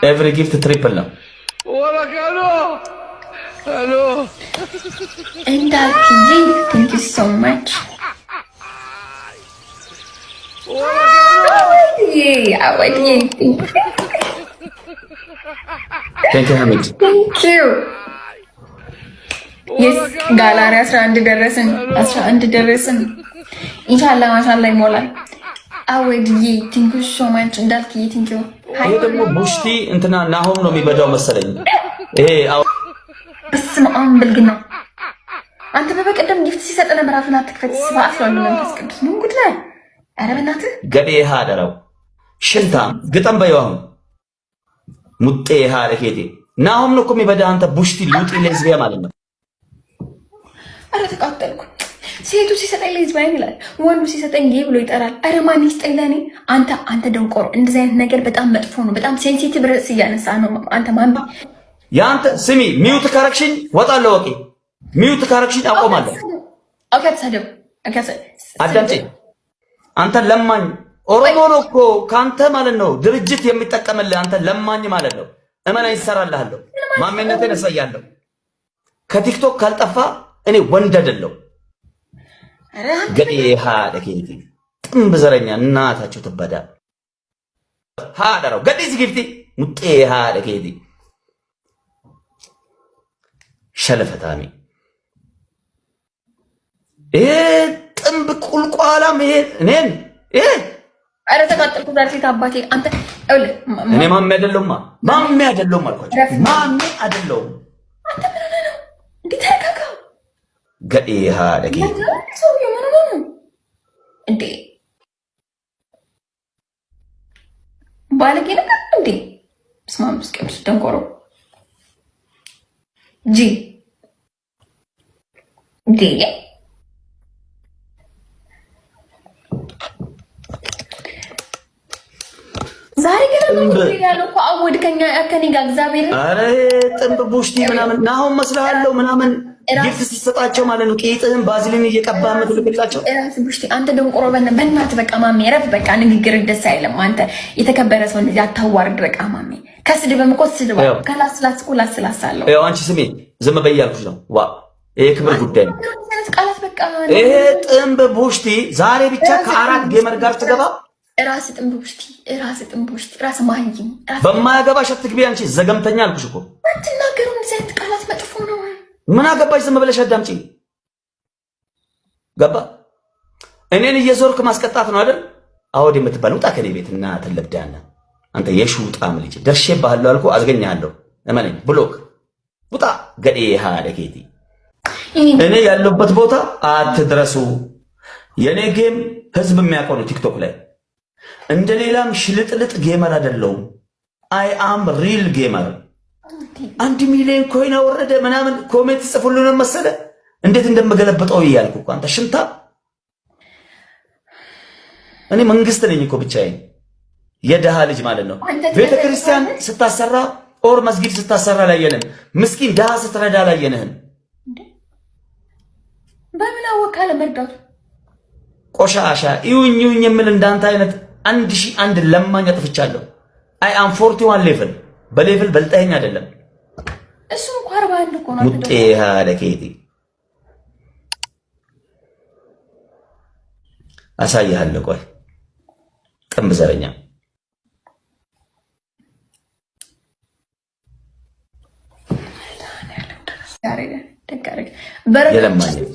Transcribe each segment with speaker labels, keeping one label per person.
Speaker 1: Every gift triple ነው።
Speaker 2: እንዳልክዬ thank you so much። አወድዬ።
Speaker 1: Thank you ሐሚድ።
Speaker 2: Thank you። Yes፣ gallery 11 ደረስን፣ 11 ደረስን። ኢንሻአላህ ማሻአላህ ይሞላል። አወድዬ thank you so much። እንዳልክዬ thank you።
Speaker 1: ይሄ ደግሞ ቡሽቲ እንትና ናሆም ነው የሚበዳው መሰለኝ። ይሄ
Speaker 2: በስመ አብ ብልግና። አንተ በበቀደም gift ሲሰጥ ነበር። አፍን አትክፈት። ስብሐት ለወልድ መንፈስ ቅዱስ። ምን ጉድ ላይ! ኧረ በእናትህ።
Speaker 1: ገዴ ሃደረው ሽንታም ግጠም በይው። አሁን ሙጤ ሃለ ኬቴ ናሆም ነው እኮ የሚበዳ። አንተ ቡሽቲ ሉጢ ሌዝቢያ ማለት ነው።
Speaker 2: ኧረ ተቃጠልኩ። ሴቱ ሲሰጠኝ ሌዝቢያን ይላል፣ ወንዱ ሲሰጠኝ gay ብሎ ይጠራል። ኧረ ማን ይስጠኝ ለእኔ? አንተ ደንቆሮ፣ እንደዚህ አይነት ነገር በጣም መጥፎ ነው። በጣም sensitive ርዕስ እያነሳ ነው አንተ ማን
Speaker 1: የአንተ ስሚ፣ mute ካረግሽኝ ወጣለሁ። Okay፣ mute ካረግሽኝ አቆማለሁ።
Speaker 2: Okay፣ አትሳደብ። Okay።
Speaker 1: አዳምጪኝ። አንተ ለማኝ ኦሮሞ ነው እኮ ከአንተ ማለት ነው ድርጅት የሚጠቀምልህ አንተ ለማኝ ማለት ነው። እመናኝ፣ ይሰራልሃለሁ። ማሜነቴን እሳያለሁ። ከቲክቶክ ካልጠፋ እኔ ወንድ አይደለሁ። ገዴ ሃደ ኬቲ ጥንብ ዘረኛ እናታቸው ትበዳ ሃደረው ገዴ ጊፍቲ ሙጤ ሃደ ኬቲ ሸለፈታሚ ይሄ ጥንብ ቁልቋላም ይሄ እኔን ይሄ
Speaker 2: ኧረ ተቃጠልኩ ዛሬ። ሴት አባቴ አንተ።
Speaker 1: እኔ ማሜ አይደለሁማ፣ ማሜ አይደለሁም አልኳቸው። ማሜ አይደለሁም።
Speaker 2: አንተ ምን ሆነህ ነው እንዴ? ተረጋጋ።
Speaker 1: ገዴ ሃደ ኬቲ።
Speaker 2: ሰውዬው ምን ሆነህ ነው እንዴ? ባለጌ ነገር እንዴ! በስመ አብ ቅዱስ ደንቆሮ ጂ ዲ። ዛሬ ገና ነው ያለው እኮ አወድ ከኛ ከኔ ጋር እግዚአብሔር።
Speaker 1: ኧረ ጥንብ ቡሽቲ ምናምን ናሆም መስልሃለሁ ምናምን gift ሲሰጣቸው ማለት ነው። ቂጥህን ባዝሊን እየቀባ የምትልክላቸው።
Speaker 2: እራስ ቡሽቲ አንተ ደንቆሮ፣ በእናትህ በቃ ማሜ ረፍ። በቃ ንግግር ደስ አይልም። አንተ የተከበረ ሰው እንደዚህ አታዋርድ። በቃ ማሜ ከስድብም እኮ ስድብ ከላስ ላስ እኮ ላስ ላስ አለው።
Speaker 1: ያው አንቺ ስሚ፣ ዝም በይ እያልኩሽ ነው። ዋ ይሄ ክብር ጉዳይ ነው።
Speaker 2: ቃላት በቃ።
Speaker 1: ይሄ ጥንብ ቡሽቲ ዛሬ ብቻ ከአራት gamer ጋር ትገባ።
Speaker 2: ራስ ጥንብ ቡሽቲ፣ ራስ ጥንብ ቡሽቲ፣ ራስ ማህይም።
Speaker 1: በማያገባሽ አትግቢ። አንቺ ዘገምተኛ አልኩሽ እኮ።
Speaker 2: አትናገሩ። እንደዚህ አይነት ቃላት መጥፎ ነው።
Speaker 1: ምን አገባሽ? ዝም ብለሽ አዳምጪ። ገባ? እኔን እየዞርክ ማስቀጣት ነው አይደል? አወድ የምትባል ውጣ ከኔ ቤት እና ትለብዳና አንተ የሹጣም ልጅ ደርሼብሃለሁ አልኩህ። አዝገኛለሁ። እመነኝ። Block ውጣ። ገዴ ሃደ ኬቲ እኔ ያለሁበት ቦታ አትድረሱ። የኔ game ህዝብ የሚያውቀው ነው ቲክቶክ ላይ። እንደ ሌላም ሽልጥልጥ gamer አይደለሁም። I am real gamer። 1 ሚሊዮን coin አወረደ ምናምን comment ጽፉልን መሰለ እንዴት እንደምገለብጠው እያልኩ እኮ አንተ ሽንታ። እኔ መንግስት ነኝ እኮ ብቻዬን የደሃ ልጅ ማለት ነው። ቤተ ክርስቲያን ስታሰራ or መስጊድ ስታሰራ ላየንም፣ ምስኪን ድሃ ስትረዳ ላየንህም።
Speaker 2: በምን አወቅ አለመርዳቱ?
Speaker 1: ቆሻሻ ይሁኝ ይሁኝ የምል እንዳንተ አይነት 1001 ለማኝ አጥፍቻለሁ። I am 41 level፣ በ level በልጠኸኝ አይደለም።
Speaker 2: እሱም እኮ 41 እኮ ነው።
Speaker 1: ሙጤ ሃደ ኬቲ አሳይሃለሁ። ቆይ ጥንብ ዘረኛ።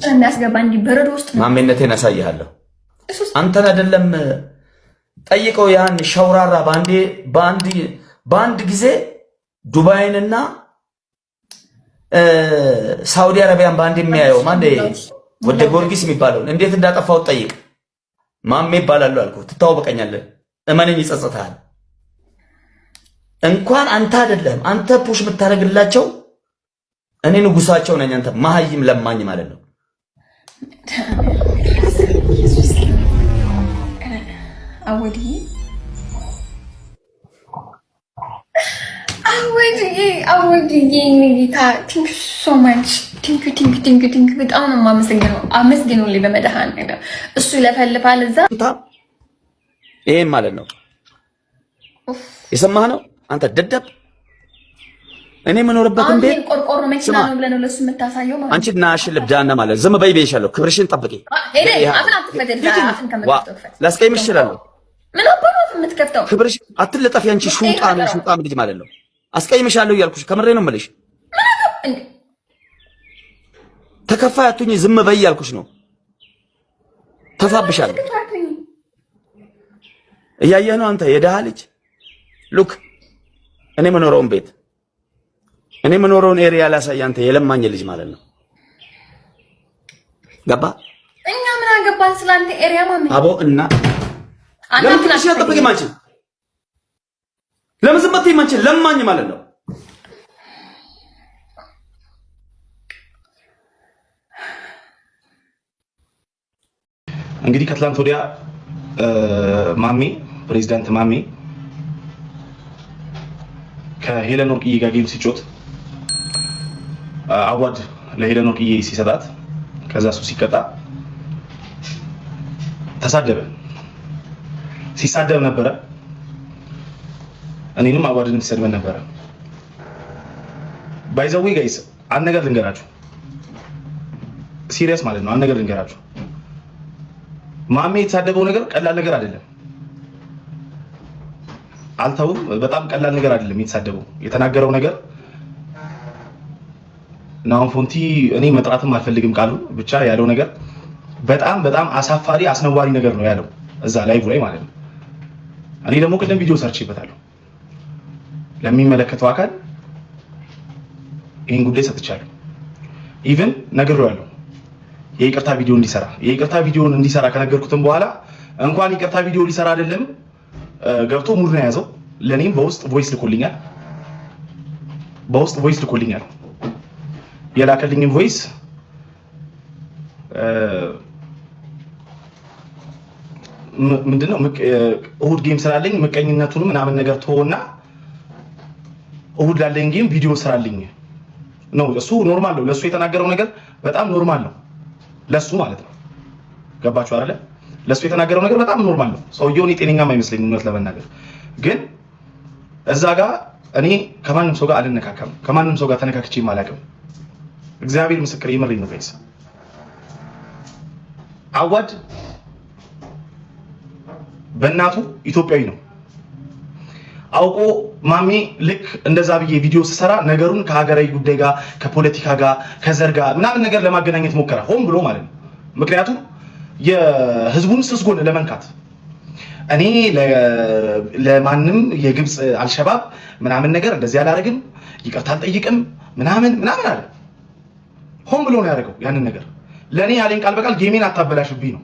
Speaker 2: የሚያስገባ እንዲህ በረዶ ውስጥ
Speaker 1: ማሜነቴን አሳይሃለሁ። አንተን አይደለም ጠይቀው ያን ሸውራራ በአንድ ጊዜ ዱባይንና ሳውዲ አረቢያን በአንድ የሚያየው ማን ወደ ጊዮርጊስ የሚባለውን እንዴት እንዳጠፋው ጠይቅ። ማሜ ይባላሉ አልኩህ። ትታወቀኛለህ። እመነኝ፣ ይጸጽትሃል። እንኳን አንተ አይደለም አንተ push የምታደርግላቸው እኔ ንጉሳቸው ነኝ። አንተ መሀይም ለማኝ ማለት ነው።
Speaker 2: አወድዬ አወድዬ አወድዬ ጌታ thank you so much፣ thank you, thank you, thank you, thank you። በጣም ነው የማመሰግነው። አመስግኑልኝ በመድኃኒዓለም። እሱ ይለፈልፋል እዛ።
Speaker 1: ይሄን ማለት ነው የሰማህ ነው። አንተ ደደብ። እኔ የምኖርበትን ቤት
Speaker 2: ቆርቆሮ መኪና ነው ብለህ ነው ለሱ የምታሳየው ማለት
Speaker 1: አንቺ ናሽ ልብዳና ማለት ዝም በይ ብዬሻለሁ። ክብርሽን ጠብቂ። ላስቀይምሽ እችላለሁ።
Speaker 2: ምን አባቱ የምትከፍተው?
Speaker 1: ክብርሽ አትለጠፊ። አንቺ ሹጣም ሹጣም ልጅ ማለት ነው። አስቀይምሻለሁ እያልኩሽ ከምሬ ነው የምልሽ። ተከፋይ አትሁኚ፣ ዝም በይ እያልኩሽ ነው። ተፋብሻለሁ። እያየህ ነው አንተ የደሃ ልጅ። Look፣ እኔ የምኖረውን ቤት፣ እኔ የምኖረውን area ላሳይ። አንተ የለማኝ ልጅ ማለት ነው። ገባ?
Speaker 2: እኛ ምን አገባን ስላንተ area ማመን
Speaker 1: አቦ እና ለምን ትንሽ አትጠብቂም አንቺ? ለምን ዝም አትይም አንቺ? ለማኝ ማለት ነው።
Speaker 3: እንግዲህ ከትላንት ወዲያ ማሜ፣ ፕሬዚዳንት ማሜ ከሄለን ወርቅዬ ጋር game ሲጮት award ለሄለን ወርቅዬ ሲሰጣት ከዛ እሱ ሲቀጣ ተሳደበ። ሲሳደብ ነበረ። እኔንም አዋድንም ሲሰድበን ነበረ። By the way guys፣ አንድ ነገር ልንገራችሁ፣ serious ማለት ነው። አንድ ነገር ልንገራችሁ፣ ማሜ የተሳደበው ነገር ቀላል ነገር አይደለም። አልተውም፣ በጣም ቀላል ነገር አይደለም የተሳደበው፣ የተናገረው ነገር። ናሆም ፎንቲ እኔ መጥራትም አልፈልግም ቃሉ፣ ብቻ ያለው ነገር በጣም በጣም አሳፋሪ አስነዋሪ ነገር ነው ያለው እዛ live ላይ ማለት ነው። እኔ ደግሞ ቅድም ቪዲዮ ሰርቼበታለሁ። ለሚመለከተው አካል ይህን ጉዳይ ሰጥቻለሁ። Even ነግሬዋለሁ የይቅርታ ቪዲዮ እንዲሰራ። የይቅርታ ቪዲዮን እንዲሰራ ከነገርኩትም በኋላ እንኳን ይቅርታ ቪዲዮ ሊሰራ አይደለም ገብቶ mood ነው የያዘው። ለእኔም በውስጥ voice ልኮልኛል። በውስጥ voice ልኮልኛል። የላከልኝም voice ምንድነው፣ እሁድ game ስላለኝ ምቀኝነቱን ምናምን ነገር ተወና እሁድ ላለኝ game ቪዲዮ ስራልኝ ነው። እሱ normal ነው። ለሱ የተናገረው ነገር በጣም normal ነው። ለሱ ማለት ነው። ገባችሁ አይደለ? ለሱ የተናገረው ነገር በጣም normal ነው። ሰውየው እኔ ጤነኛም አይመስለኝም እውነት ለመናገር። ግን እዛ ጋር እኔ ከማንም ሰው ጋር አልነካካም። ከማንም ሰው ጋር ተነካክቼም አላውቅም። እግዚአብሔር ምስክር፣ የምሬን ነው guys። አዋድ በእናቱ ኢትዮጵያዊ ነው። አውቆ ማሜ ልክ እንደዛ ብዬ ቪዲዮ ስሰራ ነገሩን ከሀገራዊ ጉዳይ ጋር፣ ከፖለቲካ ጋር፣ ከዘር ጋር ምናምን ነገር ለማገናኘት ሞከረ፣ ሆን ብሎ ማለት ነው። ምክንያቱም የህዝቡን ስስ ጎን ለመንካት። እኔ ለማንም የግብፅ አልሸባብ ምናምን ነገር እንደዚህ አላደርግም፣ ይቅርታ አልጠይቅም ምናምን ምናምን አለ። ሆን ብሎ ነው ያደረገው ያንን ነገር። ለእኔ ያለኝ ቃል በቃል game ኤን አታበላሽብኝ ነው።